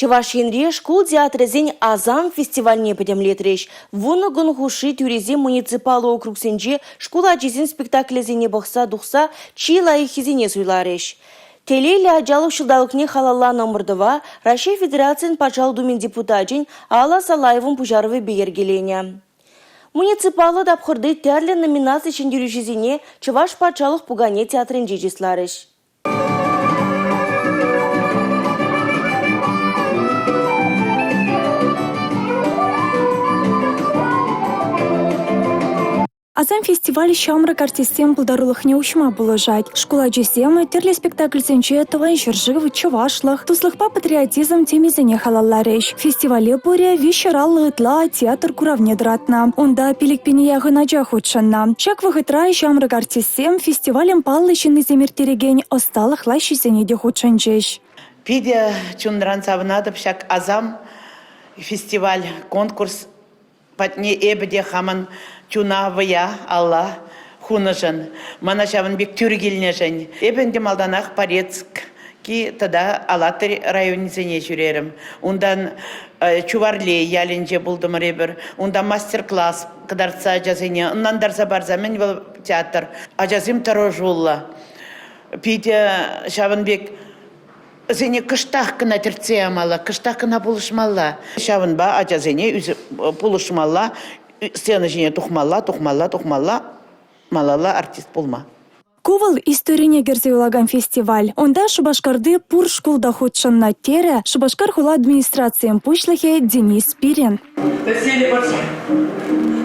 Чӑваш Енре шкул театрӗсен «Асам» фестивальне пӗтӗмлетрӗҫ. Вунӑ кун хушши тӳресем муниципаллӑ округсенче шкул ачисен спектаклӗсене пӑхса тухса чи лайӑххисене суйларӗҫ. Телейлӗ ачалӑх ҫулталӑкне халалланӑ ӑмӑртӑва Раҫҫей Федерацийӗн Патшалӑх Думин депутачӗн Алла Салаевӑн пуҫарӑвӗпе йӗркеленӗ. Муниципаллӑ тапхӑрти тӗрлӗ номинаци ҫӗнтерӳҫисене Чӑваш патшалӑх пукане театрӗнче чысларӗҫ. «Асам» фестиваль ҫамрӑк артистсен пултарулӑхне уҫма пулӑшать. Шкул ачисем тӗрлӗ спектакльсенче Тӑван ҫӗршыв, чӑвашлӑх, туслӑхпа патриотизм темисене халалларӗҫ. Фестивале пурӗ 350 ытла театр куравне тӑратнӑ. Унта 5 пине яхӑн ача хутшӑннӑ. Ҫак вӑхӑтра ҫамрӑк артистсем фестивалӗн паллӑ ҫыннисем ирттерекен ӑсталӑх лаҫҫисене те хутшӑнчӗҫ. Питӗ чунран савӑнатӑп ҫак «Асам» фестиваль, конкурс патне эпӗ те хамӑн чуна, вӑя, алла хунӑшӑн, мана ҫавӑн пек тӳр килнӗшӗн. Эпӗ ӗнтӗ малтанах Порецки тата Алатырь районӗсене ҫӳрерӗм. Унтан Чуварлей ялӗнче пултӑмӑр эпир. Унта мастер-класс кӑтартса ачасене, ӑнлантарса парса мӗн вӑл театр. Ачасем тӑрӑшуллӑ. Питӗ ҫавӑн пек Вӗсене кӑштах кӑна тӗртсе ямалла, кӑштах кӑна пулӑшмалла. Ҫавӑнпа ачасене пулӑшмалла, сцена ҫине тухмалла, тухмалла, тухмалла, малалла артист пулма. Ку вӑл историне кӗрсе юлакан фестиваль. Унта Шупашкарти пур шкул та хутшӑннӑ, терӗ Шупашкар хула администрацийӗн пуҫлӑхӗ Денис Спирин. Доселе патша.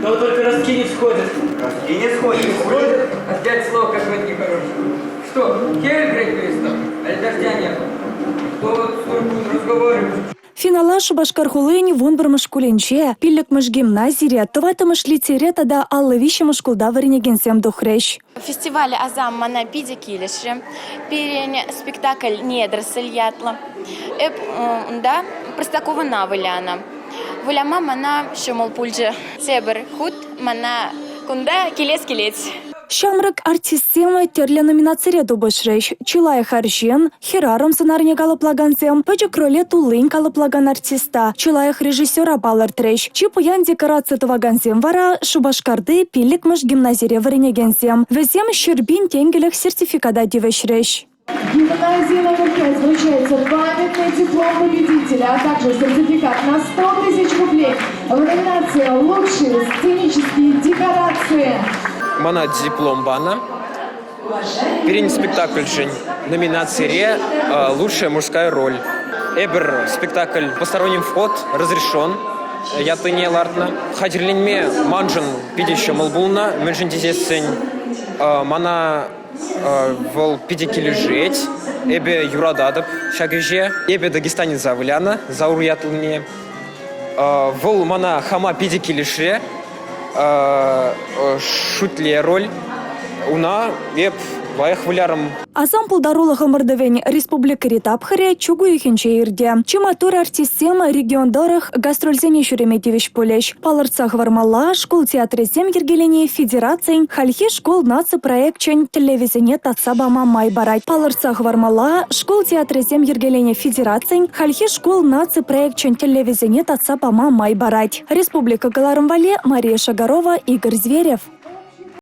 Но только ростки не всходят. Ростки не сходят? Сходят. Опять слово какое-то нехорошее. Что, Кель греть перестал? Аль дождя нет? Кто вот с будет разговаривать? Финала Шупашкар хулин 11-мӗш шкулӗнче, 5-мӗш гимназире, 4-мӗш лицейре тата 53-мӗш шкулта вӗренекенсем тухрӗҫ. Фестиваль «Асам» мана питӗ килӗшрӗ. Пирӗн спектакль «Недоросль» ятлӑ. Эп унта Простаковӑна вылянӑ. Выляма мана ҫӑмӑл пулчӗ. Тепӗр хут мана кунта килес килет. Ҫамрӑк артистсем тӗрлӗ номинацире тупӑшрӗҫ. Чи лайӑх арҫын, хӗрарӑм сӑнарне калӑплакансем, пӗчӗк роле туллин калӑплакан артиста, чи лайӑх режиссера палӑртрӗҫ. Чи пуян декораци тӑвакансем вара Шупашкарти 5-мӗш гимназире вӗренекенсем. Вӗсем 100 пин тенкӗлӗх сертификата тивӗҫрӗҫ. Гимназии номер 5 вручается памятный диплом победителя, а также сертификат на 100 тысяч рублей в номинации «Лучшие сценические декорации». Мана диплом панӑ. Пирӗн спектакльшӗн номинацире «Лучшая мужская роль». Эпир спектакль «Посторонним вход разрешен» ятлине лартнӑ. Хатӗрленме маншӑн питӗ ҫӑмӑл пулнӑ, мӗншӗн тесессӗн мана Вӑл питӗ килӗшет. Эпӗ юрататӑп ҫак ӗҫе. Эпӗ дагестанеца вылянӑ, Заур ятлине. Вӑл мана хама питӗ килӗшрӗ. Шӳтле роль. Уна эп лайӑх вылярӑм. Асам пултарулӑх ӑмӑртӑвӗн республикӑри тапхӑрӗ чӳк уйӑхӗнче иртӗ. Чи маттур артистсем регион тӑрӑх гастрольсене ҫӳреме тивӗҫ пулӗҫ. Палӑртса хӑвармалла, шкул театрӗсем йӗркелени федерацин хальхи шкул наци проекчӗн тӗллевӗсене татса пама май парать. Палӑртса хӑвармалла, шкул театрӗсем йӗркеленӗ федерацин хальхи шкул наци проекчӗн тӗллевӗсене татса пама май парать. Республика кӑларӑм валли Мария Шагарова, Игорь Зверев.